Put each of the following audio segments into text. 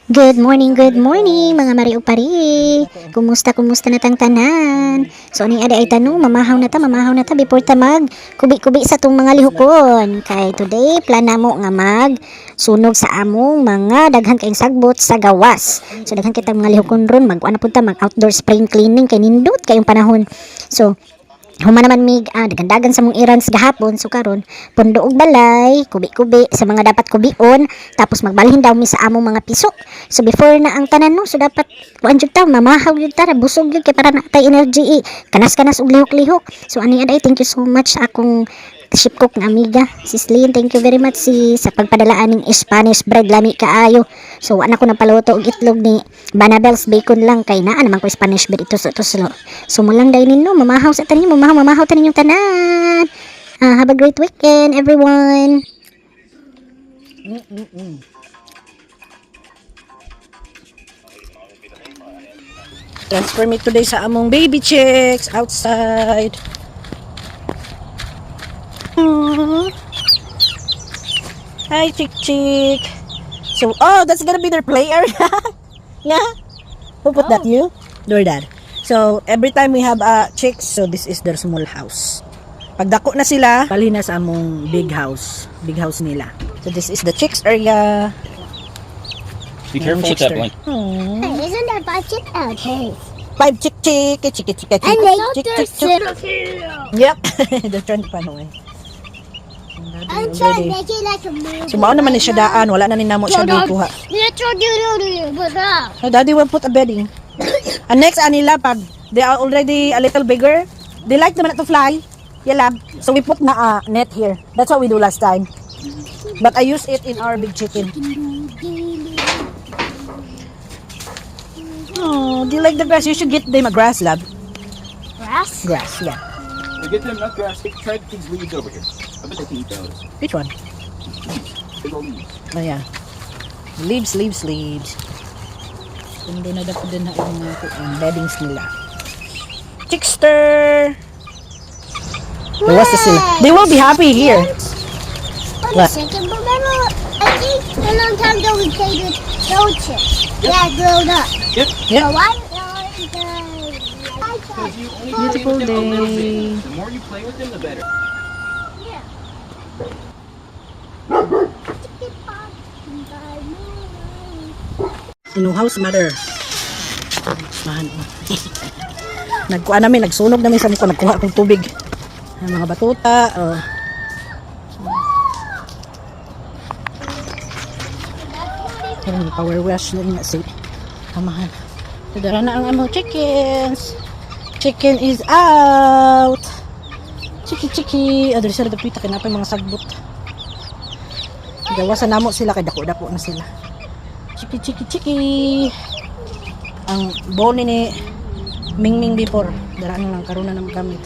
Good morning, mga mari ug pari. Kumusta, kumusta na tang tanan? So aning ada ay tanong, mamahaw na ta before ta mag kubi-kubi sa tong mga lihukon. Kay today plan namo nga mag sunog sa among mga daghan kayong sagbot sa gawas. So daghan kitang mga lihukon ron, mag na pud ta, mag outdoor spring cleaning kay nindot kayong panahon. So human naman mig dagan-dagan sa mong errands gahapon, so karon pundo og balay, kubi-kubi sa mga dapat kubion, tapos magbalhin daw mi sa among mga piso. So before na ang tanan, no, so dapat kuan jud ta, mamahaw jud ta, busog jud kay para na tay energy eh. Kanas-kanas og lihok-lihok. So ani aday, thank you so much sa akong chef cook nga amiga, Sis Lynn. Thank you very much si sa pagpadala aning Spanish bread, lami kaayo. So wa na ko napaluto og itlog ni Banabels, bacon lang kay naa naman ko Spanish bread ito tuslo. So mulang dahil ninyo, mamahaw sa tanin, mamahaw, mamahaw tanin yung tanan. Ah, have a great weekend, everyone. Transfer me today sa among baby chicks outside. Aww. Hi, chick chick. So, oh, that's gonna be their play area. Yeah? Who put that? You? Your dad. So, every time we have chicks, so this is their small house. Pagdako na sila, bali na sa among big house. Big house nila. So, this is the chicks area. Be careful with that blanket. Aww. Hey, isn't there five chicks? Okay. Five chick chick, chick chick chick, And they chick chick chick. Yep. They're trying to find a way. I'm trying to make it like a movie. So mao naman ni siya daan, wala na ni namo siya gikuha. So Daddy will put a bedding. And next anila pag they are already a little bigger, they like naman na to fly. Yeah, lab. So we put na a net here. That's what we do last time. But I use it in our big chicken. Oh, do you like the grass? You should get them a grass, lab. Grass? Grass, yeah. We get them enough grass. Try these leaves over here. I bet they can eat those. Which one? Big old leaves. Oh, yeah. Leaves, leaves, leaves. Kundo na dapat din na yung mga kuan, beddings nila. Chickster! Gawas na sila. They will be happy here. Wait a What? Second, remember, I think a long time ago we played with those chicks. Yeah, grown up. Yep. Yeah. So why are the Because you only Beautiful play with them a little day. Bit. The more you play with them, the better. Yeah. Chicken pot by moonlight. Inuhaw si mother. Mahan. Nagkuha namin, nagsunog namin sa mukha, nagkuha akong tubig. Ang mga batuta. Oh. Parang power wash na nga si Amahan. So, dara na ang among chickens. Chicken is out. Chiki chiki. Oh, diri sila dapita kay napay mga sagbot. Gawasan namo sila kay dako-dako na sila. Chiki chiki chiki. Ang bone ni Mingming before. Dara na lang karon na naman gamit.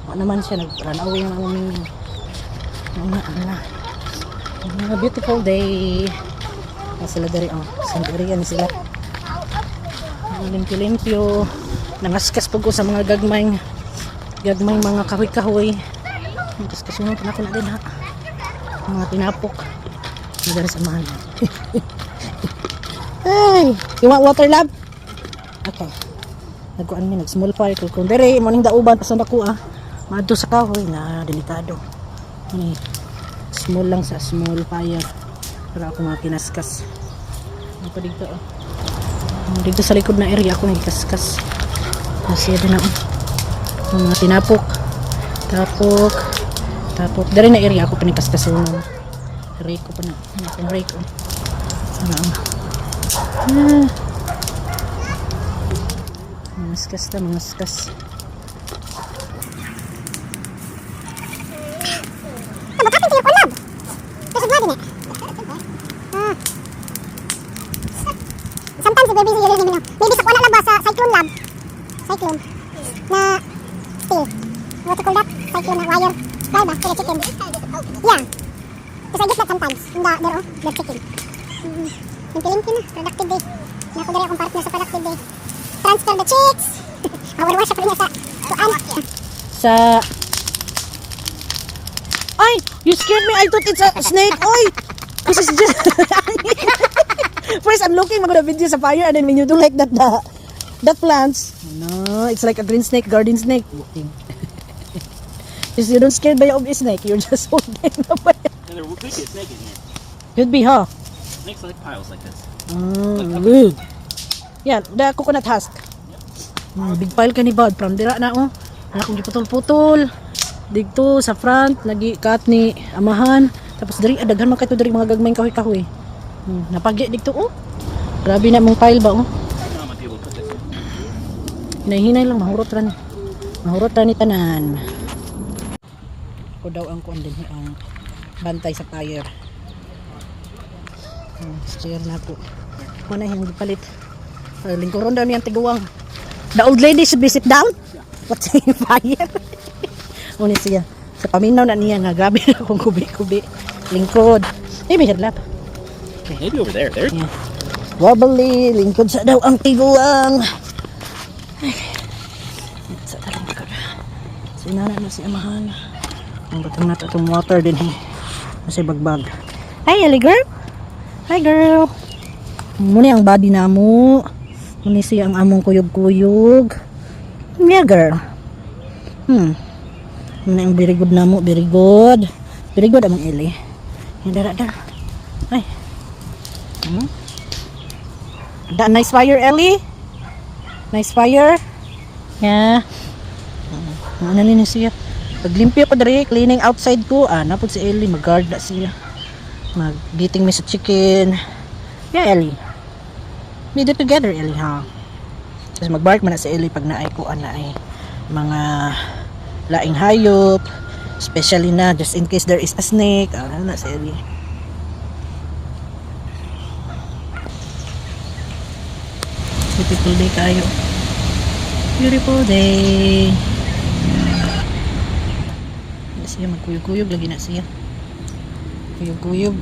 Wa naman siya nag run away ng among Mingming. Ano na, ano na. A beautiful day. Na sila diri, oh. Sa area ni sila. Limpyo-limpyo. Nangaskas po ko sa mga gagmayng gagmayng mga kahoy-kahoy. Kaskasunod na ko na din ha. Mga tinapok. Nadara sa mahal. Ay, you want water, love? Okay. Nagkuan mi, nag small fire ko kung dere mo ning dauban pasan ako ah. Maadto sa kahoy na delikado. Ni small lang sa small fire. Pero ako mga kinaskas. Ano pa dito, oh. Dito sa likod na area ako nagkaskas. Nasiya din ako. Ang mga tinapok. Tapok. Tapok. Dere na area ako pinagkaskas yung rake ko pa na. Ano akong rake, oh. Ano ang ah. Mga skas na, mga skas. What happened to your lab? There's a blood in it. Ah. Sometimes if you're busy, you don't even know. Maybe sa kuwan lang ba sa cyclone lab? Cyclone. Na steel. What you call that? Cyclone na wire. Wire ba? For the chicken. Yeah. Because I get that sometimes. In the, there, oh, the chicken. Limpyo-limpyo na. Productive day. Nako diri akong partner sa productive day. Transfer the chicks. Power wash ako niya sa kuan. Sa Ay! You scared me! I thought it's a snake! Oy! This is just... First, I'm looking mga video sa fire and then when you do like that, the plants, no, it's like a green snake, garden snake. Looking. If you don't scared by of a snake, you're just holding the fire. And there could be a snake in here. Could be, huh? Snakes like piles like this. Good. Yeah, the coconut husk. Big pile ka ni Bud. From dira na oh. Wala akong giputol-putol. Didto sa front, nagi-cut ni amahan. Tapos diri ah, daghan man kay to diri mga gagmayng kahoy-kahoy. Napagi didto oh. Grabe na mong pile ba oh. I don't know how people put this. Hinay-hinay lang mahurot ra ni. Mahurot ra ni tanan. Ako daw ang kuan din ang bantay sa fire. Chair na ako. Mo na yung gipalit. Lingkuron daw niyang tiguang. The old lady should be sit down. What's in fire? Muna siya. Sa paminaw na niya nga grabe na akong kubi-kubi. Lingkod. Eh, may hadlap. Maybe over there. There. Yeah. Wobbly, lingkod sa daw ang tiguang. Ay, sa talingkod. So, inana na si amahan. Ang batang nato itong water din eh. Kasi bagbag. Hi, Ellie girl. Hi, girl. Muna ang body na mo. Muna siya ang among kuyog-kuyog. Yeah, girl. Muna ang very good na mo. Very good. Very good among Ellie. Yan, dara, dara. Ay. That nice fire, Ellie. Nice fire. Yeah. Ano na siya. Paglimpyo ko diri, cleaning outside ko. Ah, napod si Ellie, mag-guard na siya. Mag-beating me sa chicken. Yeah, Ellie. We do together, Ellie, ha? Tapos mag-bark man na si Ellie pag naay ko, naay mga laing hayop. Especially na, just in case there is a snake. Ah, ano na si Ellie. Beautiful day kayo. Beautiful day. Na siya magkuyog-kuyog lagi na siya. Kuyog-kuyog.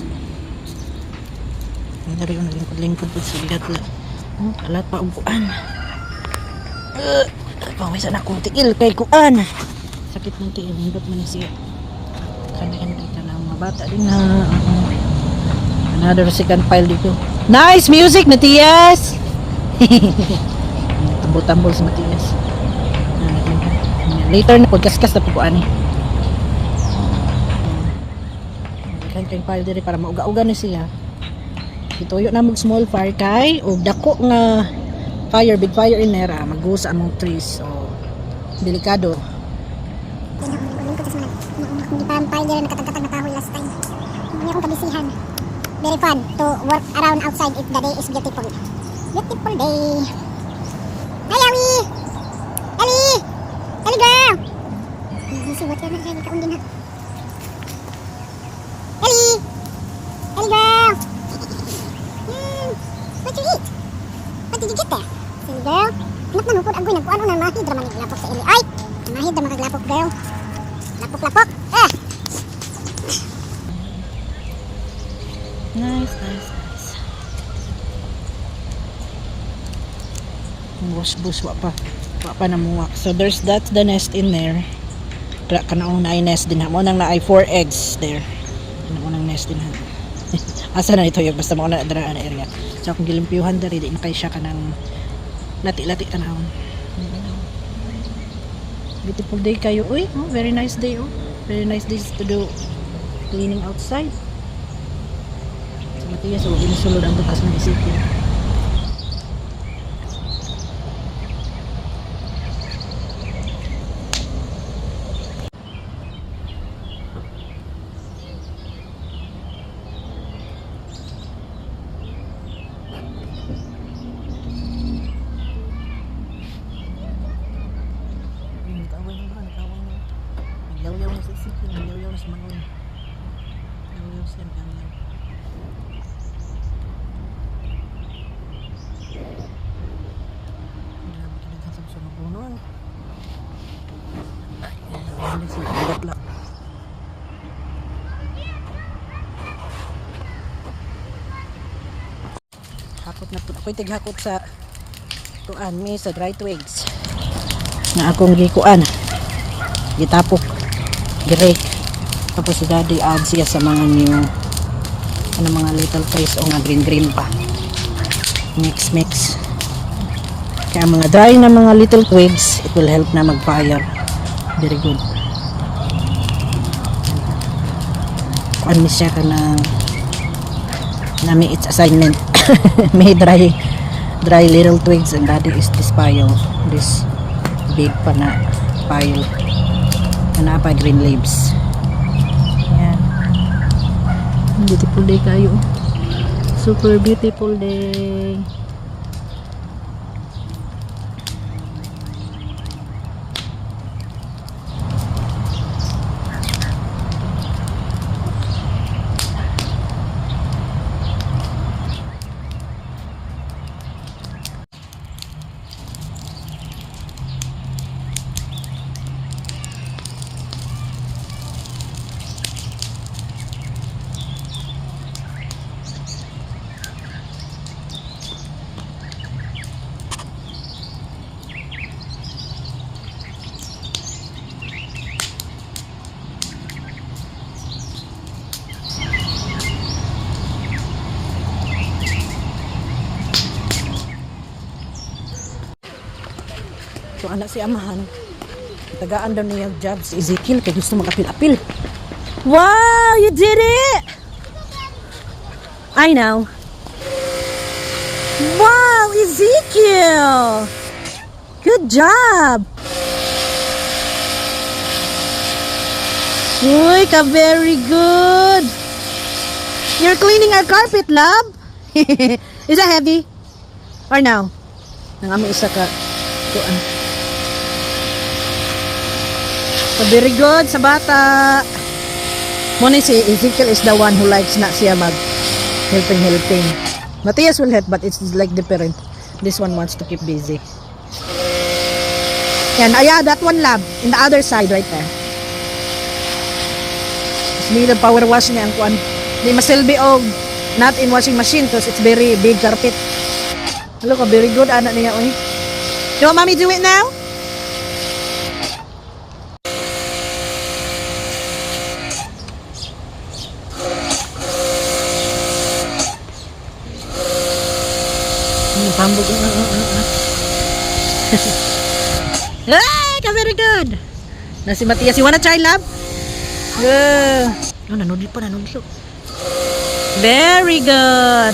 Ang dari yung naglingkod-lingkod po sa bigat la. Oh, kalat pa og kuan. Pawis na akong tiil kay kuan. Sakit ng tiil, hindot man na siya. Kanya kita na mga bata din na. Another second pile dito. Nice music, Matias! Tambol-tambol si Matias. Later na pagkaskas na po ani. Daghan kay pile diri para mauga-uga ni siya. Ituyo na mag small fire kay og dako nga fire, big fire in there, mag-go sa among trees. So delikado. Lingkod sa sunan. Hindi pa ang pile dira nakatagkatag na kahoy last time. Hindi akong kabisihan. Very fun to work around outside if the day is beautiful. Beautiful day. Hi, Ellie! Ellie! Ellie girl! Easy water na siya, kaon din ha. Ellie! Ellie girl! What you eat? What did you get there? Silly girl. Anak na nukod agoy nagkuan na mahid ra man lapok sa Ellie. Ay! Mahid ra makaglapok girl. Lapok lapok. Ah! Nice, nice, nice. Ang Wash bush wa pa. Wa pa namuwak. So there's that's the nest in there. Kaya kanaong naay nest din ha. Mo nang naay four eggs there. Ano mo nang nest din ha. Asa na ito yung basta mo na dara na area. So akong gilimpyuhan diri di na kay siya kanang lati-lati tanawon. Beautiful day kayo. Uy, oh, very nice day oh. Very nice day to do cleaning outside. Sa Matias, huwag sulod ang bukas ng isipin. Nag-away na ba? Nag-away na. Nagyaw-yaw na sa isipin. Nagyaw-yaw na sa Manuel. Nagyaw-yaw siya. Nagyaw-yaw. Grabe ka nagkasab sa mapunon. Ay, ayan na siya. Bigat lang. Hakot na po. Ako'y tighakot sa tuan mi sa dry twigs na akong gikuan gitapok girake tapos si daddy add siya sa mga new ano mga little trees o nga green green pa. Mix, mix. Kaya ang mga dry na mga little twigs, it will help na mag-fire. Very good. Kuan mi siya kanang nami its assignment. May dry dry little twigs and daddy is this pile. This big pa na pile. Ana pa green leaves. Yan. Beautiful day kayo. Super beautiful day. So anak si amahan, tagaan daw niya job si Ezekiel kay gusto mag-apil-apil. Wow, you did it! I know. Wow, Ezekiel! Good job! Uy, ka very good! You're cleaning our carpet, love! Is that heavy? Or no? Nang amo isa ka kuan. So very good sa bata. Mo ni si Ezekiel is the one who likes na siya mag helping helping. Matthias will help, but it's like different. This one wants to keep busy. Yan, ah, yeah, that one, love. In the other side right there. Mas need power wash niya ang kuan. Di masilbi og not in washing machine because it's very big carpet. Look, very good anak niya oy. You want mommy do it now? Pambog. Ah, ka very good. Na si Matias, you wanna try, love? Yeah. Oh, nanudlo pa, nanudlo. Very good.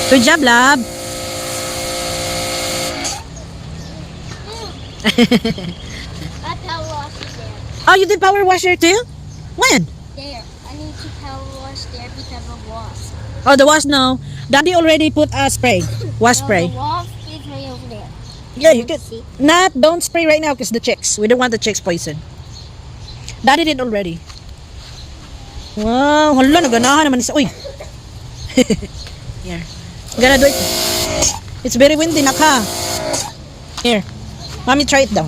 Good job, love. I power wash it there. Oh, you did power washer too? When? There. I need to power wash there because of wasp. Oh, the wash, no. Daddy already put a spray. Wash No, spray. the wasp is right over there. Yeah, you can. See? Not, don't spray right now because the chicks. We don't want the chicks poison. Daddy did already. Wow, hala, naganahan naman siya. Uy. Here. Gonna do it. It's very windy, naka. Here. Mommy, try it down.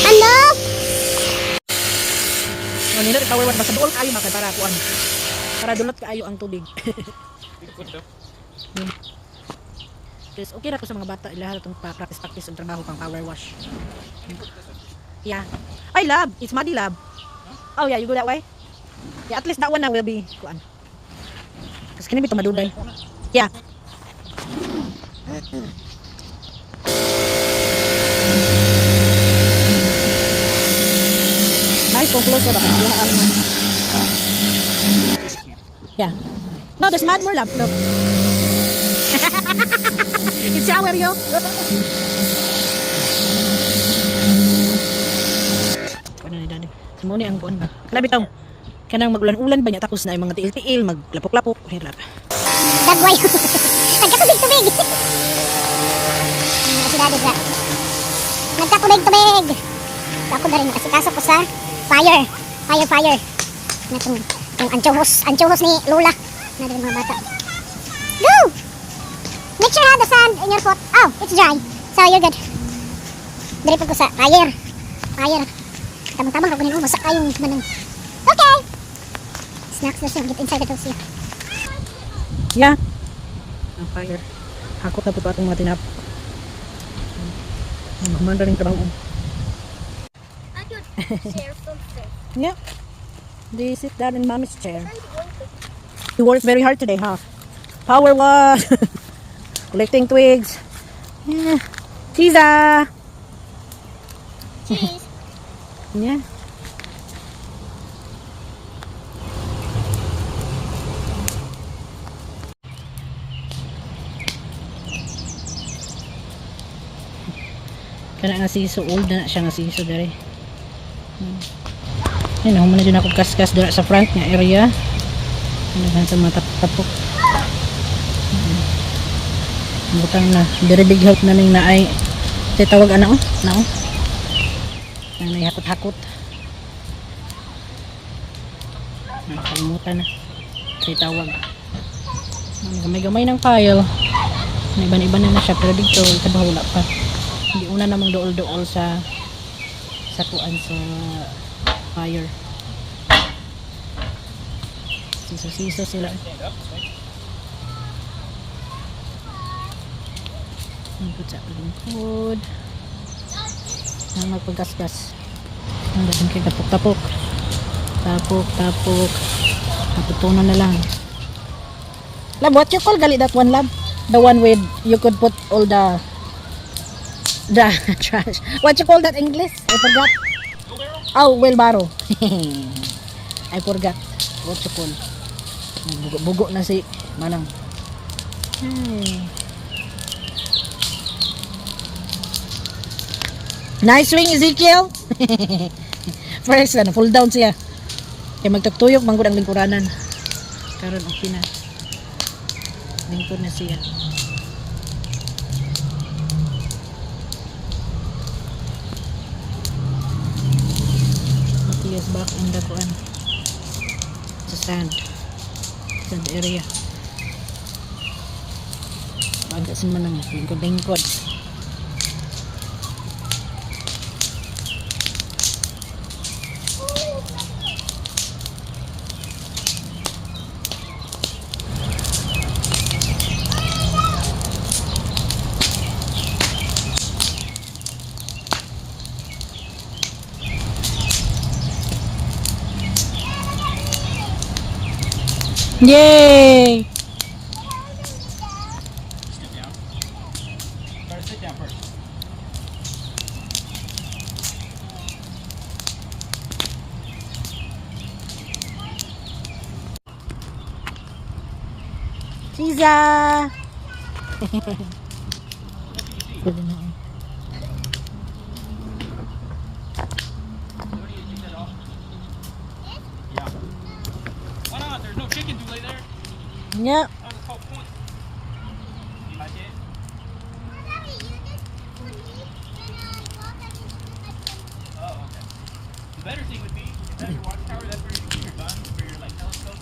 Enough! Oh, nindot power wash basta duol kaayo makay para kuan. Para dulot kaayo ang tubig. Yes, okay ra ko sa mga bata ilaha itong pa practice practice ang trabaho pang power wash. Yeah. Ay, love, it's muddy, love. Oh yeah, you go that way. Yeah, at least that one na will be kuan. Kasi kini bitaw maduday. Yeah. Nice kung close ba kaya ang. Yeah. No, there's mud more, love. Look. It's shower, yo. Mao ni ang kuan ba. Kana bitaw. Kanang magulan-ulan ba niya tapos na yung mga tiil-tiil, maglapok-lapok, hirap. Dagway. Nagkatubig-tubig. Si Daddy sa. Nagkatubig-tubig. So ako na rin nakasikaso ko sa fire. Fire, fire. Na itong, itong anchohos. Anchohos ni Lola. Na rin mga bata. Go! Make sure have the sand in your foot. Oh, it's dry. So you're good. Diri po ko sa fire. Fire. Tabang-tabang ako nito. Basta kayong manang. Okay! Snacks na siya. Get inside the siya. Yeah. Ang fire. Hakot na po ito atong mga tinap. Mahuman rin trabaho. I could share something. Yeah. They sit down in mommy's chair. You worked very hard today, huh? Power wash. Collecting twigs. Yeah. Cheesa. Cheese. Yeah. Kana nga siso, old na na siya nga siso dere. Ayun, human na din ako kaskas dira sa front nga area. Ano sa mga tapok. Butang na. Very big help na ning naay. Say tawag ana oh, nao. Nang hakot-hakot. Nakalimutan na. Say tawag. Gamay-gamay ng pile. Iban-iba na na siya pero dito ito wala pa. Hindi una namang dool-dool sa kuan sa fire. Siso-siso sila. Lingkod sa lingkod. Ang magpagasgas. Ang dating kay tapok-tapok. Tapok, tapok. Naputunan na lang. Lab, what you call gali that one, lab? The one with you could put all the trash. What you call that English? I forgot. Oh, wheelbarrow. I forgot. What you call? Bugo-bugo na si Manang. Ay. Nice swing, Ezekiel. First, ano, full down siya. Kaya magtagtuyok, manggod ang lingkuranan. Karon okay na. Lingkod na siya. Matias back in the kuan. Sa sand. Sand area. Pagkasin mo nang lingkod-lingkod. Yay! Sit down. Better sit down first. Chiza! Pwede na eh. Somebody take that off. Yeah. Why not? There's no chicken to lay there. Yeah. That was the whole point. You like it? Oh, okay. The better thing would be if that's your watchtower, that's where you keep your guns for your like telescope.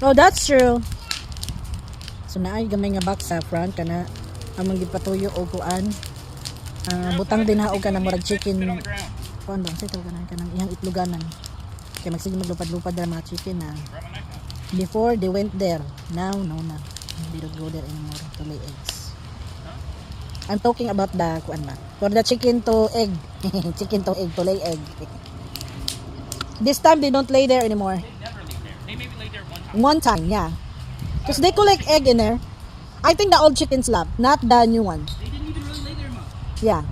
Oh, that's true. So naay gamay nga box sa front kana among gipatuyo og kuan. Ah, butang din ha og kanang murag chicken Sit on the ground. kuan ba sa tawag kanang kanang iyang itloganan. Kay magsige maglupad-lupad ra mga chicken na. Grab my knife now. Before they went there. Now no na. They don't go there anymore to lay eggs. I'm talking about the kuan ba. For the chicken to egg. Chicken to egg to lay egg. This time they don't lay there anymore. They never lay there. They maybe laid there one time. One time, yeah. Because they collect egg in there. I think the old chickens lab, not the new one. They didn't even really lay there much. Yeah.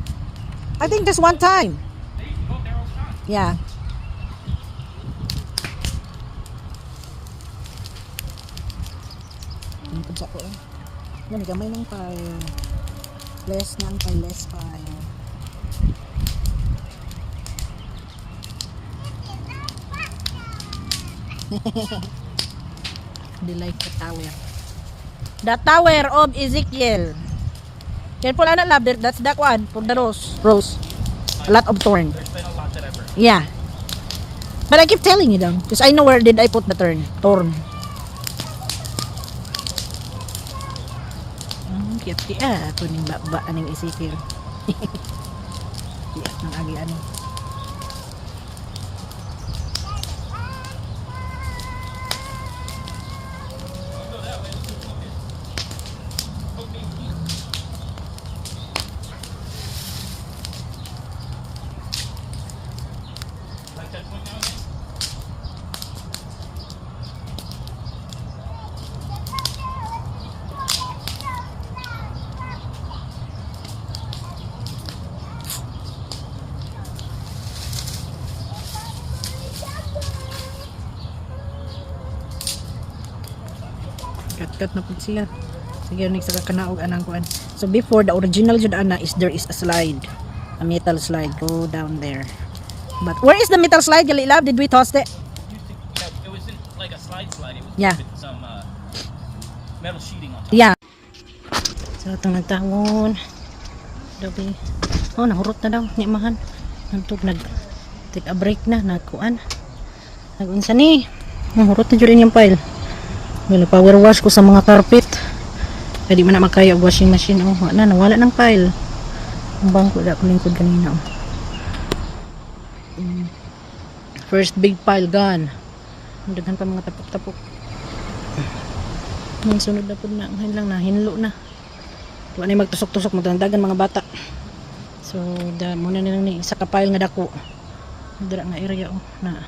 I think just one time. They used to go there all the time. Yeah. Lingkod sa ko eh. Yan, gamay ng fire. Less na ang fire, less fire. They like the tower. The Tower of Ezekiel. Careful, ana, love. That's the one for the rose. Rose. A lot of thorn. There's been a lot that I've heard. Yeah. But I keep telling you though, because I know where did I put the turn. Thorn. Ang cute kaya. Kuning ba aning Ezekiel. Cute ng agi ano. Go that way. Let's go focus. Okay. Like that point now again? Kat-kat na pud sila. Sige, next sa kanaog anang kuan. So before, the original jud ana is there is a slide. A metal slide. Go down there. But where is the metal slide, Gali love? Did we toss it? Used to, yeah, it wasn't like a slide slide. It was with some metal sheeting on top. Yeah. So itong nagtawon. Dobi. Oh, nahurot na daw. Nimahan. Nantog nag take a break na nagkuan. Nagunsa ni. Nahurot na jud yung pile. Well, power wash ko sa mga carpet. Kaya di man na makaya og washing machine. Oh, wala na, nawala ng pile. Ang bangko da ko lingkod kanina. Oh. First big pile gone. Ang daghan pa mga tapok-tapok. Ang sunod na po na, ngayon lang na, hinlo na. Wala na yung magtusok-tusok, magdandagan mga bata. So, da, muna nilang ni isa ka pile nga dako. Dira nga area oh, na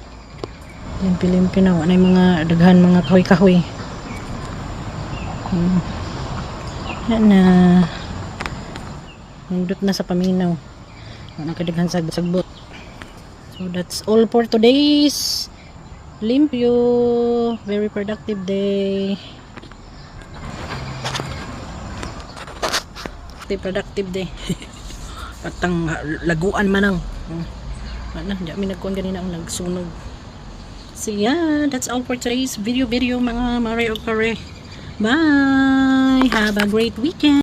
limpi-limpi na, wala na yung mga daghan mga kahoy-kahoy. Na na nindot na sa paminaw. Wala na kadaghan sa sagbot. So that's all for today's limpyo. Very productive day. Day productive day. Patang laguan man ang. Wala na, di kami nagkuhan ganina ang nagsunog. So yeah, that's all for today's video mga mare o pare. Bye! Have a great weekend!